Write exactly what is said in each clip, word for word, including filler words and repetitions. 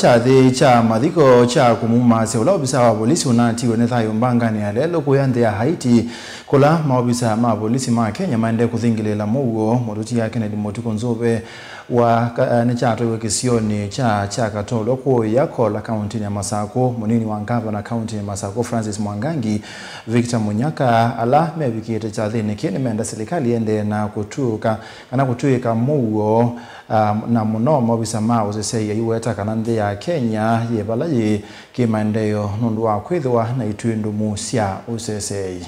Kyathĩ kya mathiko kya kũmumasya ũla ovisaa wa volisi ũnatiwe nĩ thayũ mbanganĩ ya lelũ kũya nthĩ ya Haiti, kũla maovisaa ma volisi ma Kenya maendee kũthingĩlĩĩla mũuo mũtutia Kennedy Mũtuku Nzũve wa ka-, nĩkyatwaiwe kĩsionĩ kya, kya Katolwe kũũya Kola kauntinĩ ya Masakũ. Mũnini wa ngavana kauntinĩ ya Masakũ, Francis Mwangangi, Victor Munyaka, ala mevikĩte kyathĩnĩ kĩĩ nĩmenda silikalĩ ĩendee na kũtw'ĩka kana kũtw'ĩka mũuo, ah, na mũno maovisa ma ũseseĩ aiweta kana nthĩ ya Kenya yĩ vala yĩ kĩmaendeeo nũndũ wa kwĩthĩwa na ituĩ ndũmu sya ũseseĩ.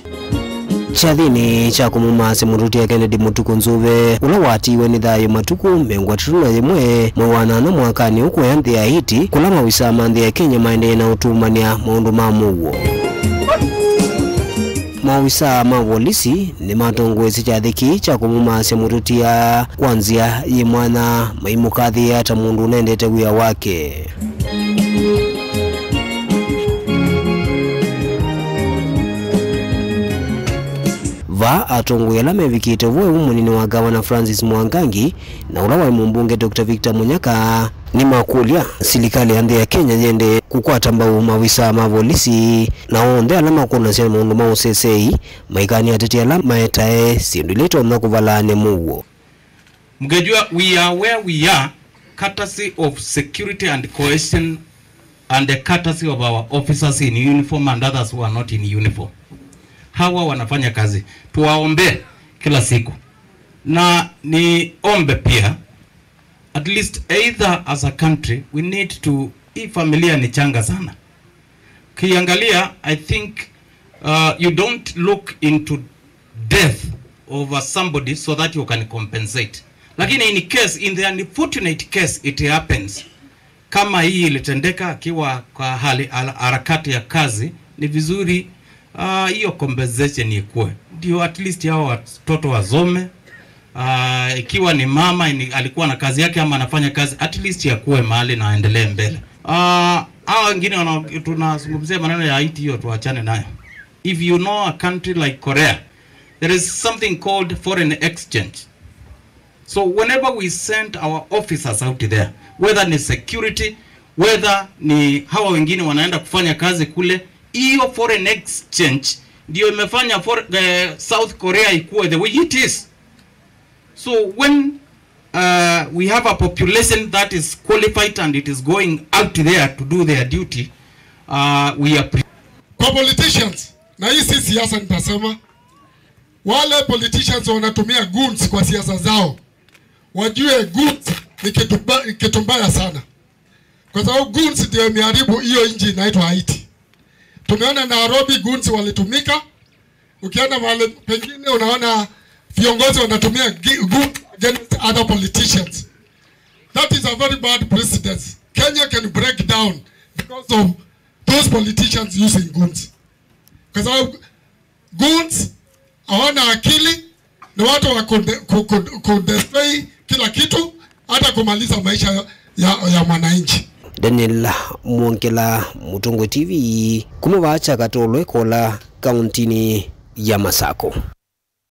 Kyathĩnĩ kya kũmumasya mũtutia Kennedy Mũtuku Nzũve, ũla watiiwe nĩ thayũ matukũ mĩongo ĩtatũ na yĩmwe mwei wa nana mwakanĩ ũkũya nthĩ ya Haiti, kũla maovisa ma nthĩ ya Kenya maendee na ũtũmany'a maũndũ ma mũuo. Maovisa ma volisi nĩmatongoesye kyathĩ kĩĩ kya kũmumasya mũtutia kwa nzĩa yĩ mwanya, maimũkathĩĩa ta mũndũ ũnendete wĩa wake. Vaa atongoi ala mevikĩte ũvoo ũũ, mũnini wa ngavana Francis Mwangangi na ũla waĩ mũmbunge Doctor Victor Munyaka nĩmakũlya silikalĩ ya nthĩ ya Kenya yĩendee kũkwata mbau maovisa ma volisi na onthe ala makwonasya maũndũ ma ũseseĩ maikany'e ateti ala maetae syĩndũ ila itonya kũvalaany'a mũuo. Mngejua, we are where we are courtesy of security and cohesion and the courtesy of our officers in uniform and others who are not in uniform. Hawa wanafanya kazi, tuwaombee kila siku. Na niombe pia, at least either as a country, we need to, hii familia ni changa sana. Ukiangalia, I think, uh, you don't look into death over somebody so that you can compensate. Lakini in case, in the unfortunate case it happens, kama hii ilitendeka akiwa kwa hali, hala-, harakati ya kazi, ni vizuri, ah, hiyo compensation ikuwe. Ndio at least hao watoto wasome. Ah, ikiwa ni mama ni, alikuwa na kazi yake ama anafanya kazi, at least yakuwe mahali na aendelee mbele. Ah, hao wengine wana-, tunazungumzia maneno ya Haiti, hiyo tuachane nayo. If you know a country like Korea, there is something called foreign exchange. So whenever we send our officers out there, whether ni security, whether ni hawa wengine wanaenda kufanya kazi kule, hiyo foreign exchange ndio imefanya for, eh, South Korea ikuwe the way it is. So when, uh, we have a population that is qualified and it is going out there to do their duty, uh, we are pre- Kwa politicians, na hii si siasa nitasema, wale politicians wanatumia goons kwa siasa zao, wajue goons ni kitu ba-, kitu mbaya sana. Kwa sababu goons ndio imeharibu hiyo nchi inaitwa Haiti. Tumeona Nairobi goons walitumika. Ukienda mahali pengine unaona viongozi wanatumia gi-, goons against other politicians. That is a very bad precedence. Kenya can break down because of those politicians using goons. Kwa sababu goons hawana akili, ni watu wa kude-, ku-, ku-, kudestroy kila kitu, hata kumaliza maisha ya, ya, ya mwananchi. Daniel Mwongela, Mũtongoi T V, kuma vaa Kyakatolwe Kola, kauntinĩ ya Masakũ.